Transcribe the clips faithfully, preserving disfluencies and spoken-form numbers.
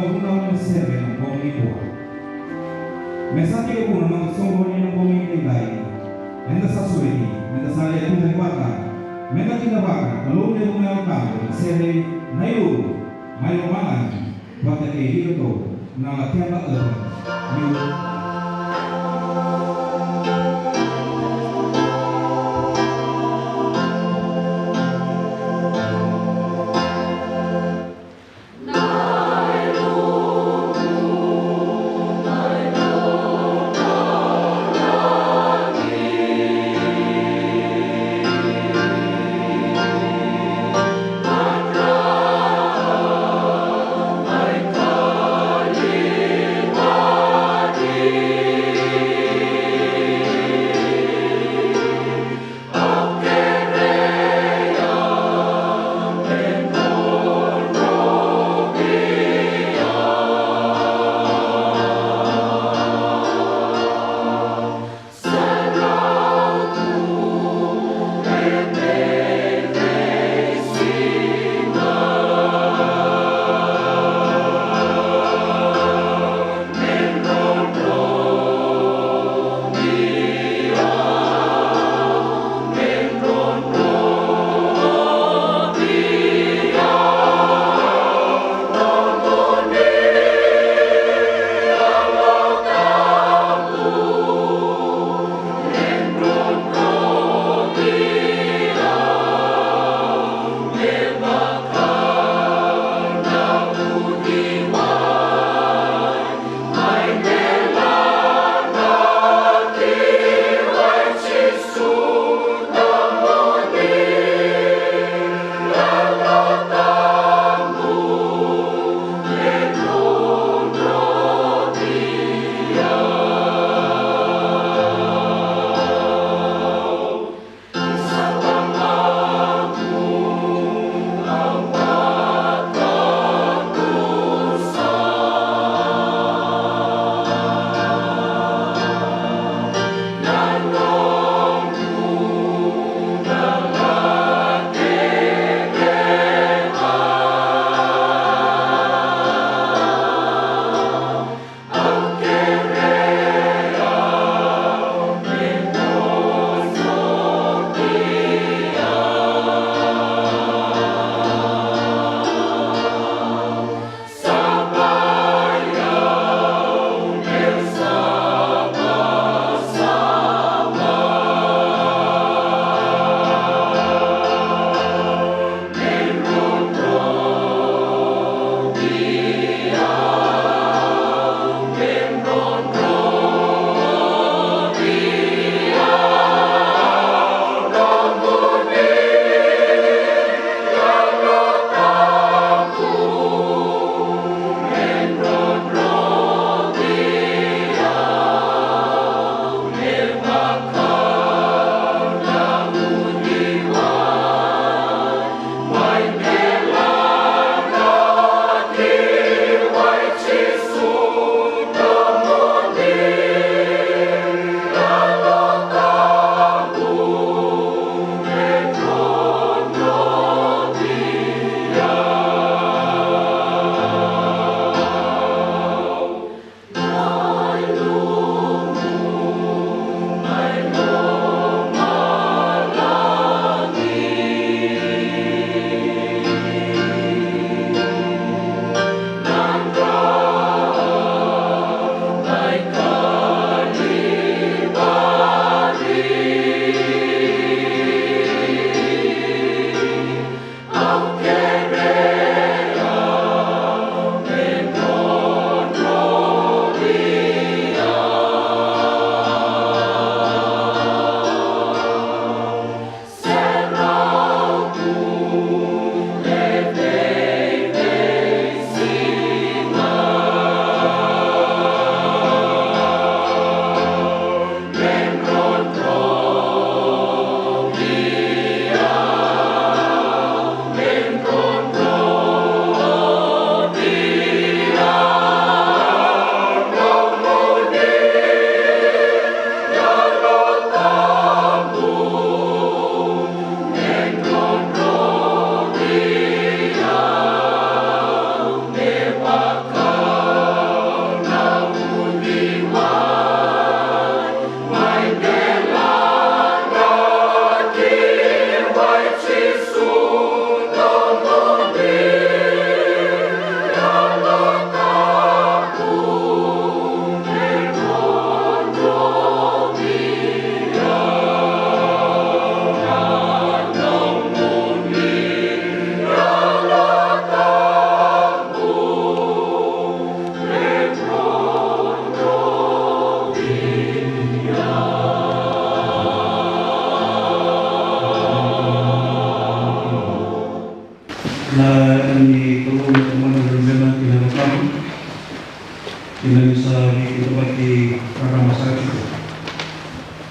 Vunau ena sere ena bogi nikua. Me sa tekivu na noda soqoni ena bogi edaidai. Eda sa sureti, meda sa lai tucake vata. Meda kidavaka na Kalou na Yalomuni na sere na iLulu mai lomalagi vata kei iratou na Lakeba Urban.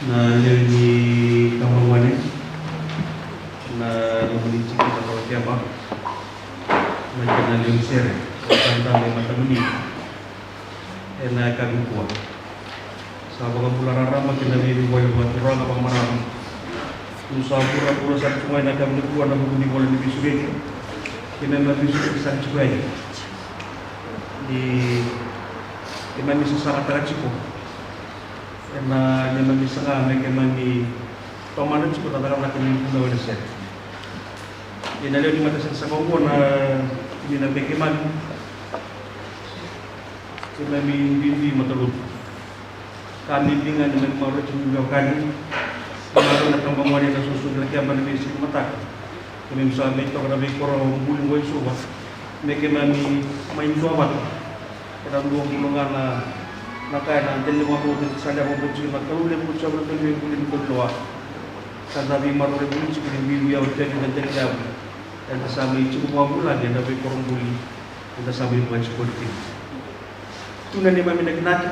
Na lewe ni tabagone, na loma ni tiki na Palakeba, na kena lewe ni sere, sa dabe e matamuni ena yakavi nikua. Sa vakabula rarama kei na veivuke vakaturaga vakamarama. Niu sa vuravura sara tu ga ena yakavi nikua ena vuku ni ivola ni veisureti. Keimami a veisureti sara tiko yani. Ni keimami sasagataka tiko ena neimami saga me keimami tomana tiko na cakacaka ni vunau ena sere. Ia na lewe ni matasere saka oqo na kemuni na vei keimami. Keimami bibi matalotu. Ka bibi ga neimami maroroi tiko na veiwekani. Maroroi na tabagone, na soso ni Lakeba ena veisiga mataka. Keimami sa mai toka na veikoro buli qo e Suva me keimami mai duavata. Ena dua bulu ga na, na ka ena dela ni vakabauta sa leva bau tiko na Kalou levu bau tiko na Kalou levu ni buli ni Kalou. Sa da veimaroroi buli tiko ni bibi au tevi na dela ni yavu. Eda sa mai tiko vakabulagi ena veikoro buli. Eda sa mai vakatiko tiko. Tu na neimami nakinaki.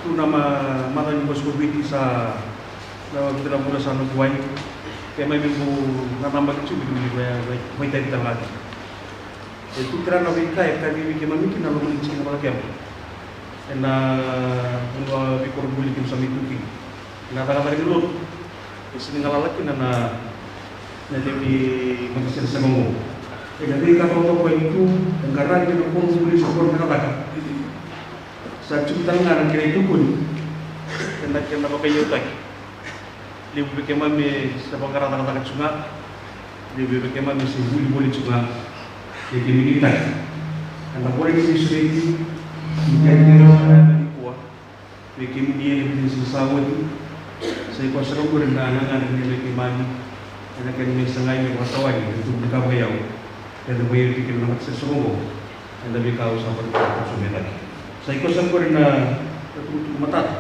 Tu na ma, macawa ni bose ko Viti sa na vica na vula sa noqu wai. Keimami bau nanamaki tiko ni mai, mai, mai, mai tavi tale ga. E tu tale na veika e kacivi keimami kina na loma ni tiki na Palakeba. Ena vanua veikoro buli keimami sa mai tu kina. Na cakacaka ni lotu e sega ni galala kina na, na lewe ni matasere saka oqo. Ena veika taucoko e tu e qaravi ena koro buli se koro cakacaka. Sa tiko tale ga na kena itokoni ena kena vakaiyautaki. Levu vei keimami sa vaqara cakacaka tiko ga. Levu vei keimami se vuli voli tiko ga. Ia keimami nuitaki ena vola ni veisureti ni kena kena sa na nikua. Vei kemuni ena vica ni siga sa oti, sa i koya sara oqori na gagadre ni vei keimami ena kena mai sagai me vakatawani na tubu ni ka vakayau. Ena vakayagataki kina na matasere saka oqo ena veika au sa vakataka tiko mai cake. Sa i koya sara oqori na tukutuku matata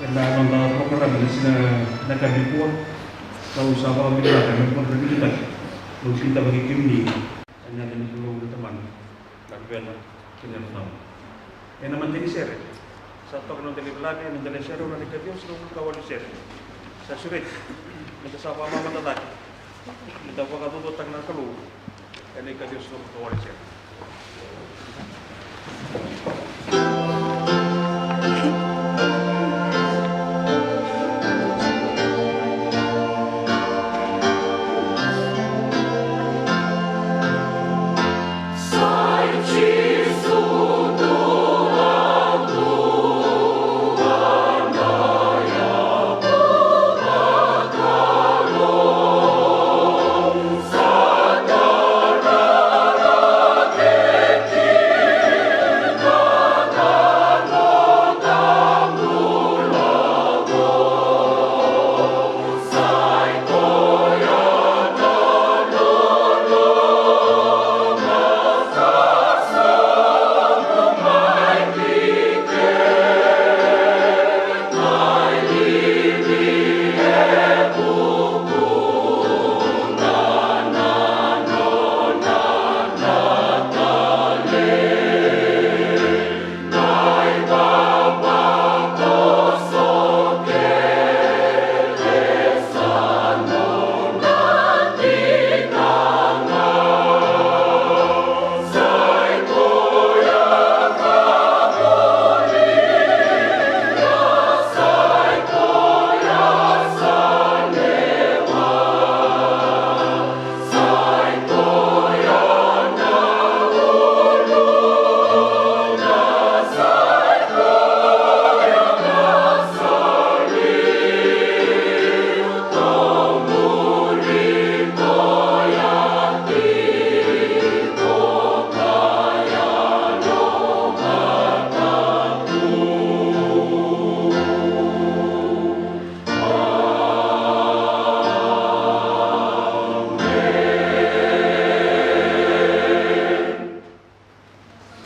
ena noda porokaramu ena siga na ka nikua. Kau sa vakavinavinaka ena vakavinavinaka meu kidavaki kemuni ena yaca ni Kalou na Tamana, na Luvena kei na Yalo Tabu. Ena mada ni sere sa toka na noda lavelave, na noda lai sere, na ikaciwa se na ikawalu sere. Sa sureti meda sa vakamamada cake, meda vakacaucautaka na Kalou ena ikaciwa se na ikawalu sere.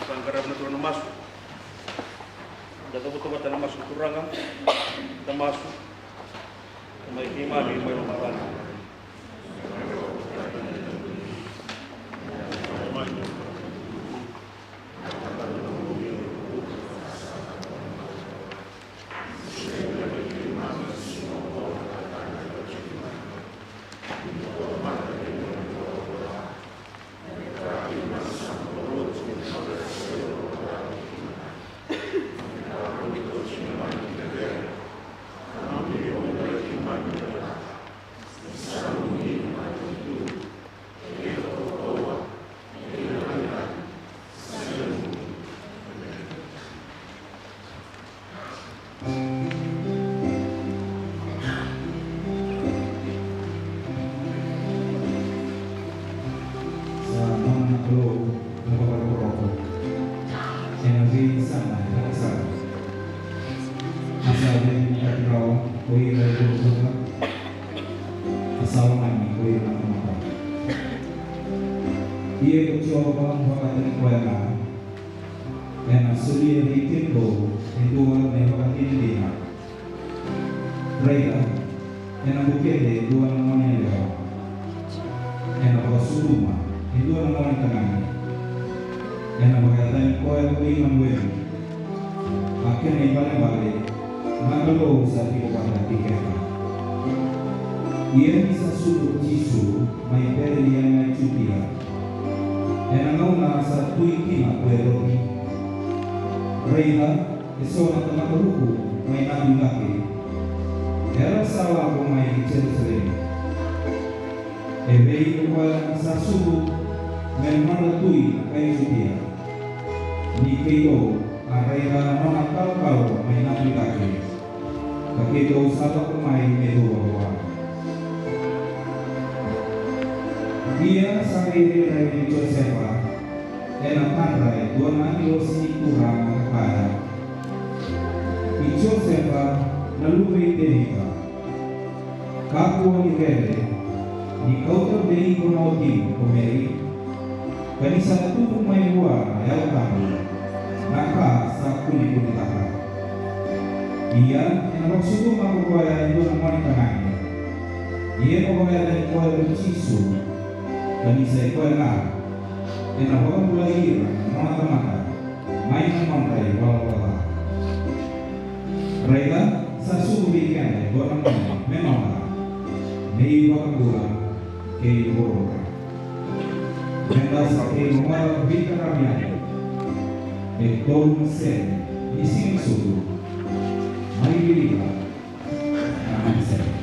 Sa qaravi na Turaga na masu. Da cavuta vata na masu, Turaga. Da masu. Mai keimami mai lomalagi. Ni kati rawa ko ira e vuravura, a sa lomani ko ira na tamata. Ia ko Jiova vakataki koya ga, ena solia vei kemudou e dua na ivakadinadina. Raica, ena bukete e dua na gone yalewa, ena vakasucuma e dua na gone tagane. Ena vakayacani koya ko Imanueli, a kena ibalebale, na Kalou sa tiko vata kei keda. Ia ni sa sucu ko Jisu mai Petelihema e Jutia, ena gauna sa tui kina ko Eroti. Raica, e so na tamata vuku mai na veivuke, era sa lako mai ki Jerusalemi, e vei ira ko koya sa sucu me nodra tui na kai Jutia. Ni keitou a raica na nona kalokalo mai na veivuke, ka keitou sa lako mai me cuva vua. Ia sa qai rairai vei Josefa ena tadra e dua na agilosi ni Turaga, ka kaya: I Josefa, na luve i Tevita, kakua ni rere ni kauta vei iko na watimu ko Meri, ka ni sa tubu mai vua na Yalo Tabu na ka sa kunekunetaka. Ia ena vakasucuma ko koya e dua na gone tagane, ia ena vakayacani koya ko Jisu, ka ni sa i koya ga ena vakabulai ira na nona tamata mai na nodra ivalavala ca. Raica, sa sucu vei keda e dua na gone me noda, me ivakabula kei vuravura. Meda sa qai rogoca veiqaravi yani e tolu na sere ni siga ni sucu mai Viliva na Manisere.